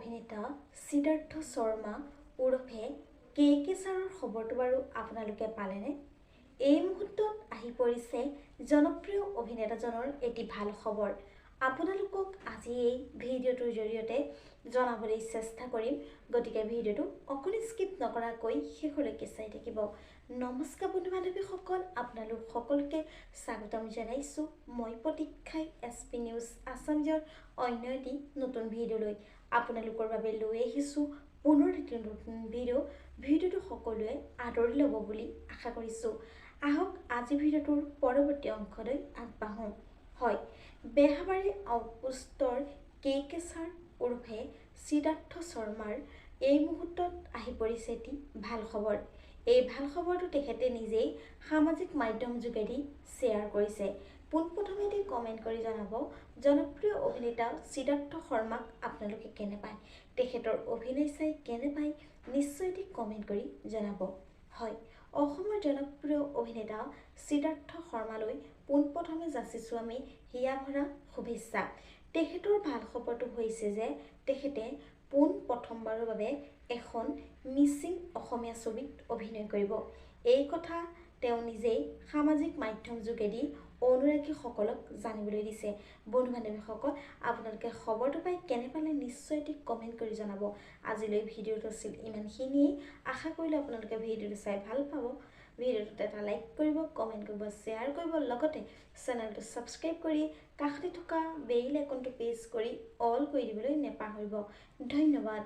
অভিনেতা সিদ্ধাৰ্থ শৰ্মা ওৰফে কে কে ছাৰৰ খবৰটো বাৰু আপোনালোকে পালেনে? এই মুহূৰ্তত আহি পৰিছে জনপ্ৰিয় অভিনেতাজনৰ এটি ভাল খবৰ। আপোনালোকক আজি এই ভিডিঅ'টোৰ জৰিয়তে জনাবলৈ চেষ্টা কৰিম, গতিকে ভিডিঅ'টো অকণি স্কিপ নকৰাকৈ শেষলৈকে চাই থাকিব। নমস্কাৰ বন্ধু বান্ধৱীসকল, আপোনালোক সকলোকে স্বাগতম জনাইছোঁ মই প্ৰতীক্ষাই এছ পি নিউজ আছামজৰ অন্য এটি নতুন ভিডিঅ'লৈ। আপোনালোকৰ বাবে লৈ আহিছোঁ পুনৰ এটি নতুন ভিডিঅ'। ভিডিঅ'টো সকলোৱে আদৰি ল'ব বুলি আশা কৰিছোঁ। আহক আজি ভিডিঅ'টোৰ পৰৱৰ্তী অংশলৈ আগবাঢ়োঁ। হয়, বেহাবাৰী আউটপোষ্টৰ কে কে ছাৰ ওৰফে সিদ্ধাৰ্থ শৰ্মাৰ এই মুহূৰ্তত আহি পৰিছে এটি ভাল খবৰ। এই ভাল খবৰটো তেখেতে নিজেই সামাজিক মাধ্যম যোগেদি শ্বেয়াৰ কৰিছে। পোনপ্ৰথমে এটি কমেণ্ট কৰি জনাব জনপ্ৰিয় অভিনেতা সিদ্ধাৰ্থ শৰ্মাক আপোনালোকে কেনে পায়, তেখেতৰ অভিনয় চাই কেনে পায় নিশ্চয় এটি কমেণ্ট কৰি জনাব। হয়, অসমৰ জনপ্ৰিয় অভিনেতা সিদ্ধাৰ্থ শৰ্মালৈ পোনপ্ৰথমে যাচিছোঁ আমি হিয়া ভৰা শুভেচ্ছা। তেখেতৰ ভাল খবৰটো হৈছে যে তেখেতে পোন প্ৰথমবাৰৰ বাবে এখন মিচিং অসমীয়া ছবিত অভিনয় কৰিব। এই কথা তেওঁ নিজেই সামাজিক মাধ্যম যোগেদি অনুৰাগীসকলক জানিবলৈ দিছে। বন্ধু বান্ধৱীসকল, আপোনালোকে খবৰটো পাই কেনে পালে নিশ্চয় এটি কমেণ্ট কৰি জনাব। আজিলৈ ভিডিঅ'টো আছিল ইমানখিনিয়েই। আশা কৰিলোঁ আপোনালোকে ভিডিঅ'টো চাই ভাল পাব। ভিডিঅ'টোত এটা লাইক কৰিব, কমেণ্ট কৰিব, শ্বেয়াৰ কৰিব, লগতে চেনেলটো ছাবস্ক্ৰাইব কৰি কাষতে থকা বেল আইকনটো প্ৰেছ কৰি অল কৰি দিবলৈ নেপাহৰিব। ধন্যবাদ।